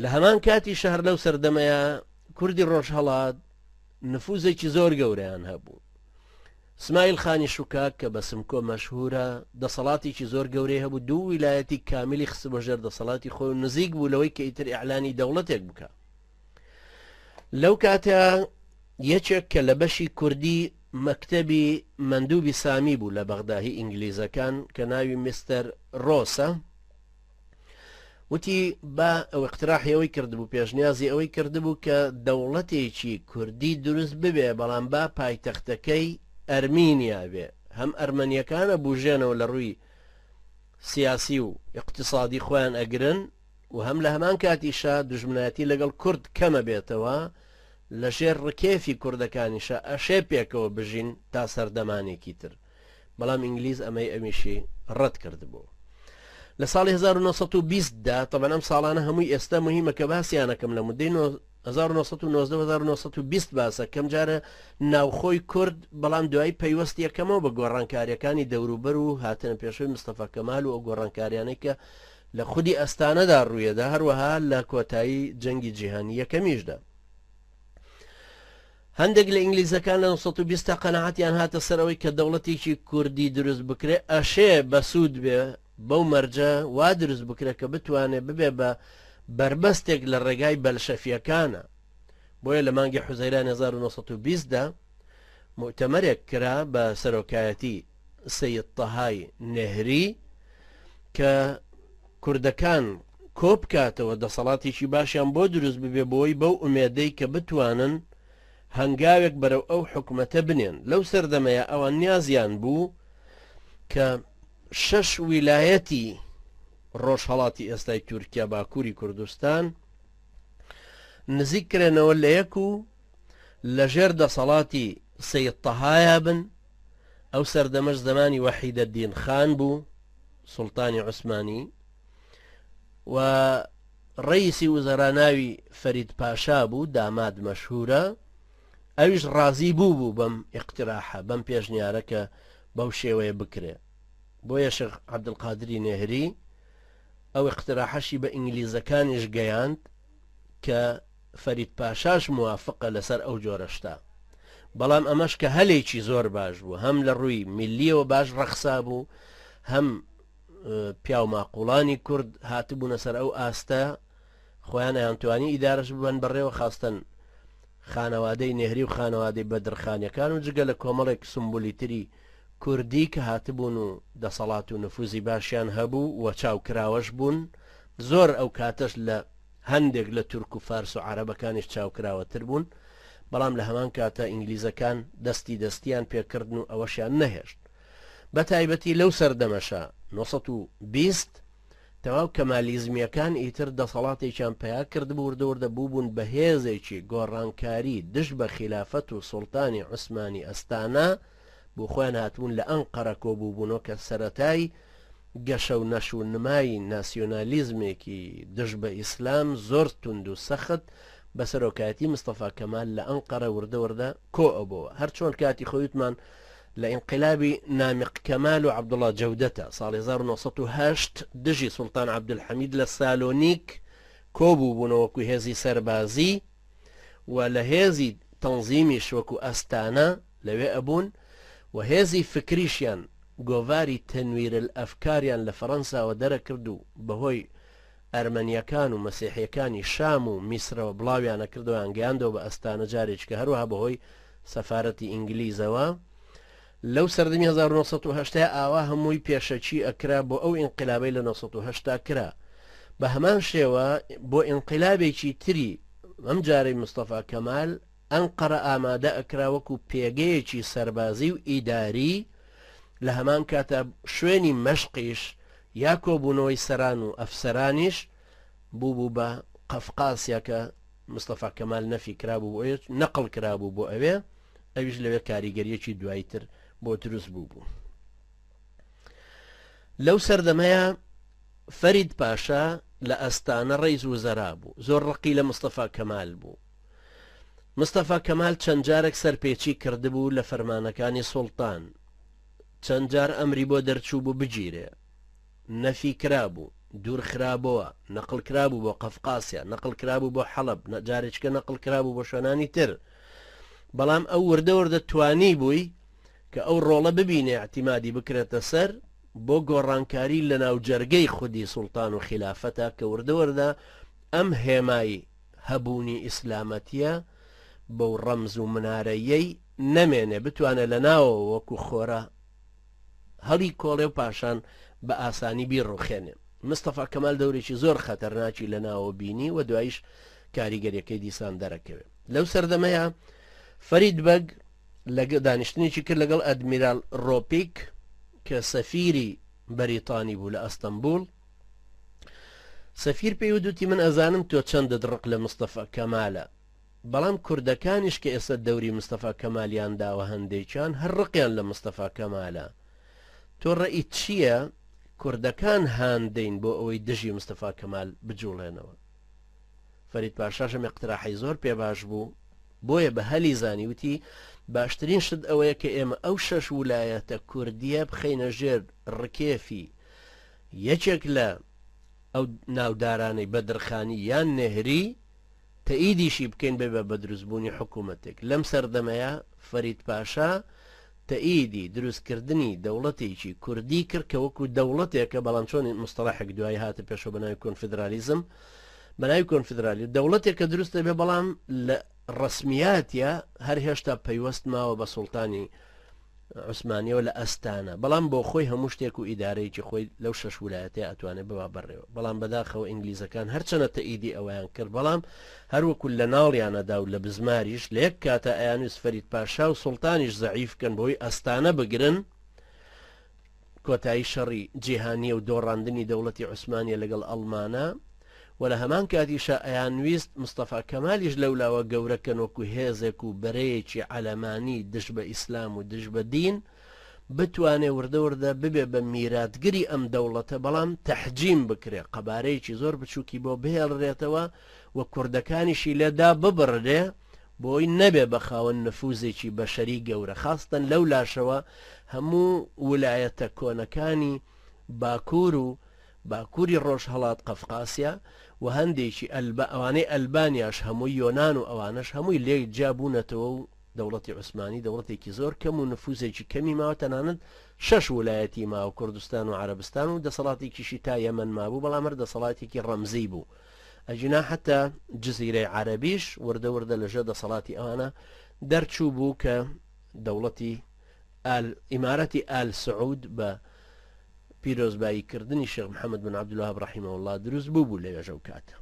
لە هەمان کاتی شەهر لەو سەردەمەیە کوردی ڕۆژهەڵات نفوزێکی زۆر گەورەیان هەبوو. سمایل خانی شوکاک کە بە سمکۆ مەشهورە، دەسەڵاتێکی زۆر گەورەی هەبوو، دوو ویلایەتی کامیلی خستبووە ژێر دەسەڵاتی خۆی و نزیک بوو لەوەی کە ئیتر ئیعلانی دەوڵەتێک بکا. لەو کاتە یەکێک کە لە بەشی کوردی مەکتەبی مەندوبی سامی بوو لە بەغدا هی ئینگلیزەکان کە ناوی مستەر ڕۆسە، وتی با ئەو اقتراحی ئەوەی کردبوو پێشنیازی ئەوەی کردبوو کە دەوڵەتێکی کوردی دروست ببێ بەڵام با پایتەختەکەی ئەرمینیا بێ هەم ئەرمەنیەکانە بوژێنەوە لە ڕووی سیاسی و اقتصادی خۆیان ئەگرن و هەم لە هەمان کاتیشا دوژمنایەتی لەگەڵ کورد کەمە بێتەوە لە ژێر ڕکێفی کوردەکانیشا ئەشێ پێکەوە بژین تا سەردەمانێکی تر. بەڵام ئینگلیز ئەمەی ئەمیشی ڕەت کردبوو. لە ساڵی 1920 دا تەبەن ئەم ساڵانە هەمووی ئێستا مهمە کە باسیانەکەم لە مدەی 1990 1920 باسە کەم جارە ناوخۆی کورد بەڵام دوایی پەیوەست یەکەمەوە بە گۆڕانکاریەکانی دەوروبەر و هاتنە پێشوی مستەفا کەمال و ئەو گۆڕانکاریانەی کە لە خودی ئەستانەدا ڕوویەدا هەروەها لە کۆتایی جەنگی جیهانی یەکەمیشدا. هەندێک لە ئینگلیزەکان لە 920 تا قەناعەتیان هاتە سەر ئەوەی کە دەوڵەتێکی کوردی دروست بکرێ ئەشێ بەسوود بێ بەو مەرجە وا دروست بکرێ کە بتوانێ ببێ بە بەربەستێک لە ڕێگای بەلشەفیەکانە بۆیە لە مانگی حوزەیرانی 1920 دا موئتەمەرێک کرا بە سەرۆکایەتی سەید تەهای نێهری کە کوردەکان کۆبکاتەوە دەسەڵاتێکی باشیان بۆ دروست ببێ بۆی بەو ئومێدەی کە بتوانن هەنگاوێک بەرەو ئەو حکومەتە بنێن لەو سەردەمەیە ئەوان نیازیان بوو کە شەش ویلایەتی ڕۆژهەڵاتی ئێستای تورکیا باکووری کوردستان نزیک کرێنەوە لە یەک و لەژێر دەسەڵاتی سەید تەهایا بن، ئەو سەردەمەش زەمانی وەحیدەدین خان بوو، سوڵتانی عوسمانی، و ڕەیسی وزەرا ناوی فەرید پاشا بوو، داماد مەشهورە، ئەویش ڕازی بوو بوو بەم ئیقتراحە، بەم پێشنیارە کە بەو شێوەیە بکرێ. بۆیە شێخ عەبدولقادری نێهری ئەو ئیقتراحەشی بە ئینگلیزەکانیش گەیاند کە فەرید پاشاش موافقە لەسەر ئەو جۆرە شتە بەڵام ئەمەش کە هەلێکی زۆر باش بوو هەم لە ڕووی میلیەوە باش ڕەخسا بوو هەم پیاو ماقوڵانی کورد هاتبوونە سەر ئەو ئاستە خۆیان ئەیانتوانی ئیدارەش ببەن بەڕێوە خاستن خانەوادەی نێهری و خانەوادەی بەدرخانیەکان و جگە لە کۆمەڵێک سمبولی تری کوردی کە هاتبوون و دەسەڵات و نفوزی باشیان هەبوو و چاوکراوەش بوون زۆر ئەو کاتەش لە هەندێک لە تورک و فارس و عەرەبەکانیش چاوکراوەتر بوون، بەڵام لە هەمان کاتا ئینگلیزەکان دەستی دەستیان پێکردن و ئەوەشیان نەهێشت. بە تایبەتی لەو سەردەمەشا، 920، تەواو کەمالیزمییەکان ئیتر دەسەڵاتێکیان پەیا کردبوو وردە وردە بووبوون بە هێزێکی گۆڕانکاری دژ بە خیلافەت و سوڵتانی عوسمانی ئەستانە بۆ خۆیان هاتبوون لە ئەنقەرە کۆبووبوونەوە کە سەرەتای گەشە و نەش و نمای ناسیۆنالیزمێکی دژ بە ئیسلام زۆر توند و سەخت بە سەرۆکایەتی مستەفا کەمال لە ئەنقەرە وردە وردە کۆ ئەبۆوە هەر چۆن کاتی خۆی وتمان لە ئینقلابی نامیق کەمال و عەبدوڵا جەودەتە ساڵی 1908 دژی سوڵتان عەبدولحەمید لە سالۆنیک کۆ بووبوونەوە وەکو هێزی سەربازی و لە هێزی تەنزیمیش وەکو ئەستانە لەوێ ئەبوون و هێزی فکریشیان گۆڤاری تنویر الافکاریان لە فەرەنساوە دەرەکرد و بەهۆی ئەرمەنیەکان و مەسیحیەکانی شام و میسرەوە بڵاویانەکردەوە یان گەیاندەوە بە ئەستانە جارێکیکە هەروەها بەهۆی سەفارەتی ئینگلیزەوە لەو سەردەمی 1980 ئاوا هەمووی پێشەکی ئەکرا بۆ ئەو ئینقلابەی لە 980 کرا بە هەمان شێوە بۆ ئینقلابێکی تری ئەم جارەی مستەفا کەمال ئەنقەرە ئامادە ئەکرا وەکو پێگەیەکی سەربازی و ئیداری، لە هەمان کاتا شوێنی مەشقیش یا کۆبوونەوەی سەران و ئەفسەرانیش بووبوو بە قەفقاسیا کە مستەفا کەمال نەفی کرابوو بۆ ئەوێ، نەقڵ کرابوو بۆ ئەوێ، ئەویش لەوێ کاریگەرییەکی دواییتر بۆ دروست بووبوو. لەو سەردەمەیا فەرید پاشا لە ئەستانە ڕەیس وزەرا بوو، زۆر ڕقی لە مستەفا کەمال بوو. مستەفا کەمال چەند جارێک سەرپێچی کردبوو لە فەرمانەکانی سوڵتان، چەند جار ئەمری بۆ دەرچووبوو بگیرێ، نەفی کرابوو. دوور خرابۆوە، نەقڵ کرابوو بۆ قەفقاسیا، نەقڵ کرابوو بۆ حەڵەب، جارێکیکە نەقڵ کرابوو بۆ شوێنانی تر. بەڵام ئەو وردە وردە توانیبووی کە ئەو ڕۆڵە ببینێ ئیعتیمادی بکرێتە سەر بۆ گۆڕانکاری لە ناوجەرگەی خودی سوڵتان و خیلافەتا کە وردە وردە ئەم هێمای هەبوونی ئیسلامەتیە بەو ڕەمز و منارەیەی نەمێنێ بتوانێ لە ناوەوە وەکو خۆرە هەڵی کۆڵێ و پاشان بە ئاسانی بیڕوخێنێ. مستەفا کەمال دەورێکی زۆر خەتەرناکی لە ناوەوە بینی و دواییش کاریگەریەکەی دیسان دەرەکەوێ. لەو سەردەمەیا فەرید بەگ لە دانیشتنێکی کرد لەگەڵ ئەدمیرال ڕۆپیک کە سەفیری بەریتانی بوو لە ئەستەنبوڵ. سەفیر پێی وتوتی من ئەزانم تۆ چەندت ڕق لە مستەفا کەمالە، بەڵام کوردەکانیش کە ئێستا دەوری مستەفا کەمالیان داوە هەندێکیان هەر ڕقیان لە مستەفا کەمالە، تۆ ڕەئیت چییە کوردەکان هان دەین بۆ ئەوەی دژی مستەفا کەمال بجوڵێنەوە؟ فەرید پاشاش ئەم ئیقتراحەی زۆر پێ باش بوو، بۆیە بە هەلی زانی وتی باشترین شت ئەوەیە کە ئێمە ئەو شەش ولایەتە کوردییە بخەینە ژێر ڕکێفی یەکێک لە ئەو ناودارانەی بەدرخانی یان نێهری، تەئیدیشی بکەین بێ بە دروستبوونی حکوومەتێک. لەم سەردەمەیا فەرید پاشا تەئیدی دروستکردنی دەوڵەتێکی کوردی کرد کە وەکوو دەوڵەتێکە، بەڵام چۆن موستەڵەحێک دوایی هاتە پێشەوە بە ناوی کۆنفیدرالیزم، بە ناوی کۆنفیدرالی دەوڵەتێک کە دروست دەبێ بەڵام لە ڕەسمیاتیا هەر هێشتا پەیوەست ماوە بە سوڵتانی عوسمانیەوە لە ئەستانە بەڵام بۆ خۆی هەموو شتێک و ئیدارەیەکی خۆی لەو شەش ولایەتەیە ئەتوانێت ببا بەڕێوە بەڵام بەداخەوە ئینگلیزەکان هەرچەنە تەئیدی ئەوەیان کرد بەڵام هەروەکو لە ناڵیانەدا و لە بزماریش لە یەک کاتە ئەیانویست فەرید پاشا و سوڵتانیش زەعیف کەن بۆی ئەستانە بگرن کۆتایی شەڕی جیهانیە و دۆڕاندنی دەوڵەتی عوسمانیە لەگەڵ ئەڵمانا و لە هەمان کاتیشا ئەیانویست مستەفا کەمالیش لەولاوە گەورە کەن وەکو هێزێک و بەرەیەکی عەلەمانی دژ بە ئیسلام و دژ بە دین بتوانێ وردە وردە ببێ بە میراتگری ئەم دەوڵەتە بەڵام تەحجیم بکرێ قەبارەیەکی زۆر بچوکی بۆ بهێڵرێتەوە و کوردەکانیشی لێ داببڕرێ بۆی نەبێ بە خاوەن نفوزێکی بەشەری گەورە خاستەن لەو لاشەوە هەموو ولایەتە کۆنەکانی باکوور و باکووری ڕۆژهەڵات قەفقاسیا و هەندێکی ئەلبا ئەوانەی ئەلبانیاش هەمووی یۆنان و ئەوانەش هەمووی لێک جیا بوونەتەوە و دەوڵەتی عوسمانی دەوڵەتێکی زۆر کەم و نفوزێکی کەمی ماوە تەنانەت شەش ولایەتی ماوە کوردستان و عەرەبستان و دەسەڵاتێکیشی تا یەمەن مابوو بەڵام هەر دەسەڵاتێکی ڕەمزی بوو ئەگینا حەتا جزیرەی عەرەبیش وردە وردە لە ژێر دەسەڵاتی ئەوانە دەرچوو بوو کە دەوڵەتی ئال ئیمارەتی ئال سعود بە پیرۆزبایی کردنی شێخ محەممەد بن عەبدولوەهاب ڕەحیمەوڵڵا دروست بوو بوو لەوێژە و کاتە.